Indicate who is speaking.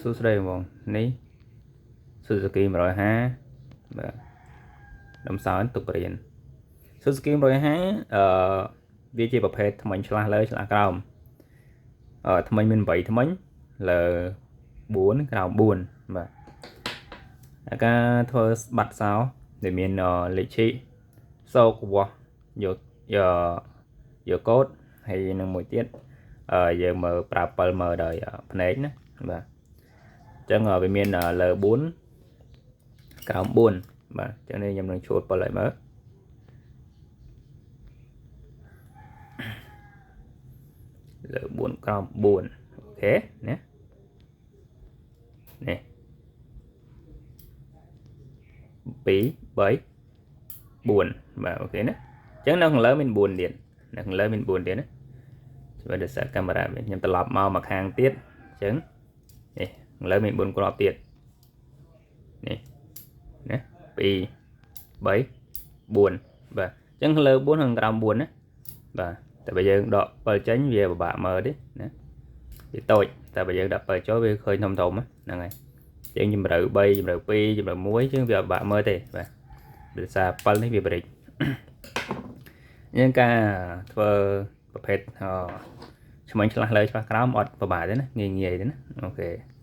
Speaker 1: សួស្តីបងនេះ Suzuki 150បាទដំសើរទុករៀន Suzuki 150អឺវាជាប្រភេទថ្មិញឆ្លាស់លើឆ្លាស់ក្រោមអឺថ្មិញមាន8ថ្មិញលើ4ក្រោម4បាទការធ្វើបាត់សោដែលមានលេខឈីសោកវាស់យកយកកូដហើយនឹងមួយទៀតយើងមើលប្រើ7មើលដោយភ្នែកណាបាទអញ្ចឹងវាមានលើ4ក្រោម4បាទអញ្ចឹងនេះខ្ញុំនឹងជួល7ឲ្យមើលលើ4ក្រោម4អូខេណានេះ2 3 4បាទអូខេណាអញ្ចឹងនៅខាងលើមាន4ទៀតនៅខាងលើមាន4ទៀតណាជួយដោយសារកាមេរ៉ាខ្ញុំត្រឡប់មកមកខាងទៀតអញ្ចឹងនេះខាងលើមាន4គ្រាប់ទៀតនេះណា2 3 4បាទអញ្ចឹងខាងលើ4ខាងក្រោម4ណាបាទតែបើយើងដក7ចេញវាពិបាកមើលទេណាវាតូចតែបើយើងដាក់7ចូលវាឃើញធំធំហ្នឹងហើយជាងជម្រៅ3ជម្រៅ2ជម្រៅ1ជាងវាពិបាកមើលទេបាទដោយសារ7នេះវាបរិចយើងការធ្វើប្រភេទឆ្មាញ់ឆ្លាស់លើឆ្លាស់ក្រោមអត់ពិបាកទេណាងាយងាយទេណាអូខេ។